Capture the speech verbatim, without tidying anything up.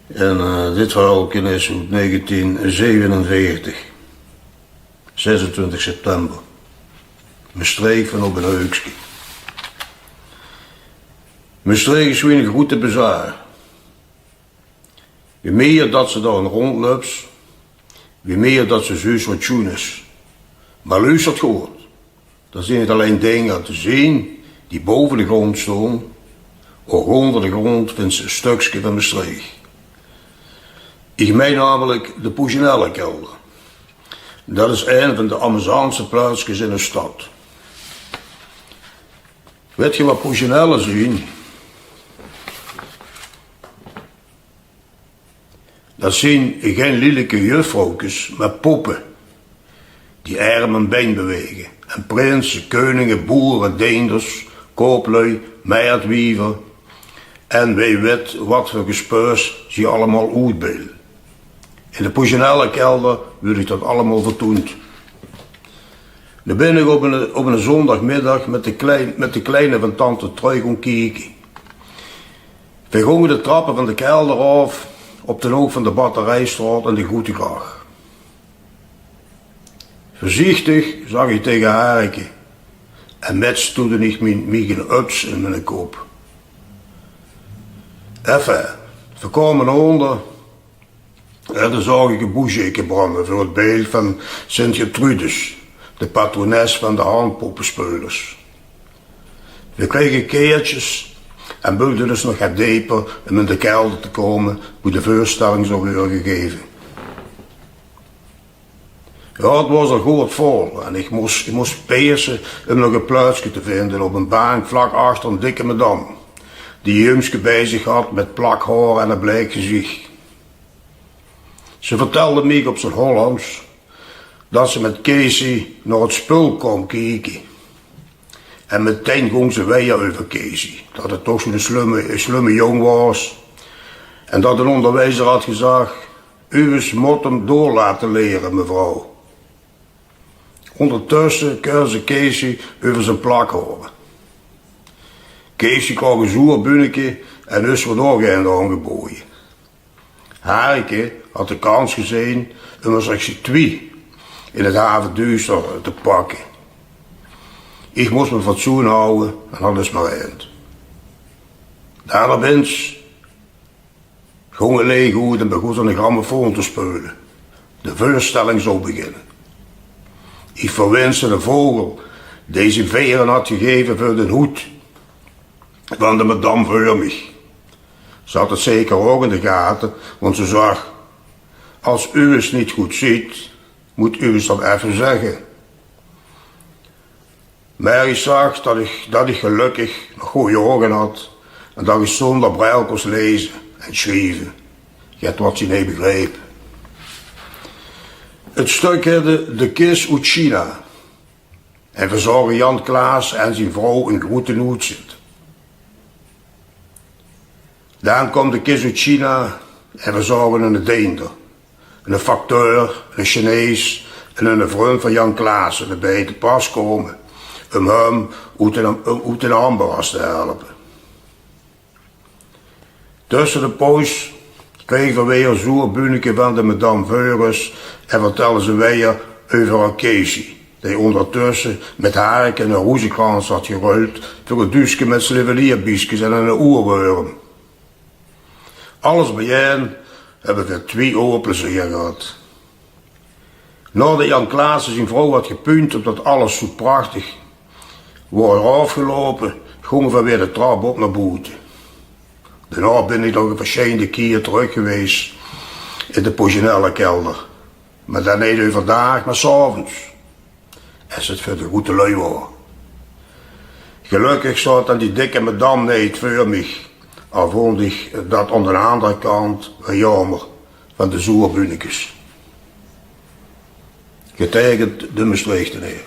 En eh, dit verhaalke is oet negentien zevenenveertig, zesentwintig september. Mestreech van op 'n heukske. Mestreech is wie 'ne groete bazaar. Wie mieër dat se dao in róndjlöps, wie mieër dat se zuus wat sjoen is. Mer luuster good. Dao zien neet allein dinger te zien die bove de gróndj stoon, ouch ónger de gróndj vinjs se e stökske van Mestreech. Ich mein namelik de Poesjenellekelder. Dat is ein van de amusantste plaatskes in de stad. Wèt geer wat Poesjenelle zien? Dat zien gein lielike juffrouwkes, mer poppe die erm en bein bewege en prinse, keuninge, boere, deenders, kooplui, mertwiever en wee wèt wat veur gespuis ze allemaol oetbeelde. In de Poesjenellekelder wuuert dat allemaol vertoend. Dao bin ich op 'ne, op 'ne zóndigmiddig mit de klein, mit de kleine van tante Trui gónge kieke. Veer gónge de trappe van de kelder aof op d'n hook van de Batterijstraot en de Groetegracht. Veurziechtig zag ich tege Harke en mèt stoeide ich mien, miech 'n uts in miene kop. Enfin, veer koume ónger. En dao zaog ich e boezjeke brande veur 't beeld van Sint Gertrudis, de patrones van de handpoppespeulers. Veer krege keertjes en bökde us nog get deper um in de kelder te koume, boe de veurstelling zou weure gegeve. Jao, 't waor al good vol en ich mós, ich mós peerse um nog e plaatske te vinde op 'n bank vlak achter 'n dikke madam, die e jungske bij zich had mit plak haor en e bleik geziech. Ze vertèlde miech op zien Hollands dat ze mit Keesie nao 't spul kaom kieke. En metein góng ze wijer euver Keesie, dat 't toch zoe'n slumme, slumme jóng waor. En dat d'n óngerwijzer had gezag: "Uwes mót 'm door laote liere, mevrouw." Óngertösse keurde ze Keesie euver zien plak haore. Keesie kraog e zoer bunneke en us woort ouch ein aongeboje. Harke had de kans gezeen um 'r sectie twie in 't haveduuster te pakke. Ich mós mien fatsoen hawwe en had dus mer eind. Dao binne góng 't leech oet en begós 'ne grammofoon te speule. De veurstelling zou beginne. Ich verwinsde de vogel dee zien vere had gegeve veur d'n hoed van de madam veur mich. Ze had 't zeker ouch in de gate, want ze zag: "As uwes neet good zeet, mót uwes dat effe zègke." Mer ich zag dat ich, dat ich gelökkig nog gooj ouge had en dat ich zónger bril kós leze en sjrieve. Get wat ze neet begreep. 't Stök heette De Kis oet China. En veer zaoge Jan Klaas en zien vrouw in groete noed zitte. Daan kaom de kis oet China en veer zaoge 'ne deender, 'ne facteur, 'ne Chinees en 'ne vrund vaan Jan Klaassen debij te pas koume um häöm oet 'n, oet 'n ambaras te helpe. Tösse de poos krege veer weer zoer bunneke vaan de madam veur us en vertèlde ze weer euver häör Keesie, dee oondertösse mèt Harke 'ne roezekrans had geruild veur e duuske mèt slievelierbieskes en 'nen oerwurm. Alles bijein höbbe veer twie oor plezeer gehad. Naodet Jan Klaassen zien vrouw had gepuunt umtot alles zoe prachtig waor aofgeloupe, gónge veer weer de trap op nao boete. Daonao bin iech nog 'ne versjèllende kier trök gewees in de Poesjenellekelder, meh daan neet euverdaag, meh 's aoves, es 't veur de groete lui waor. Gelökkig zaot daan die dikke madam neet veur miech, al voont iech dat aon d'n aandere kant wel jaomer vaan de zoer bunnekes. Geteikend: De Mestreechteneer.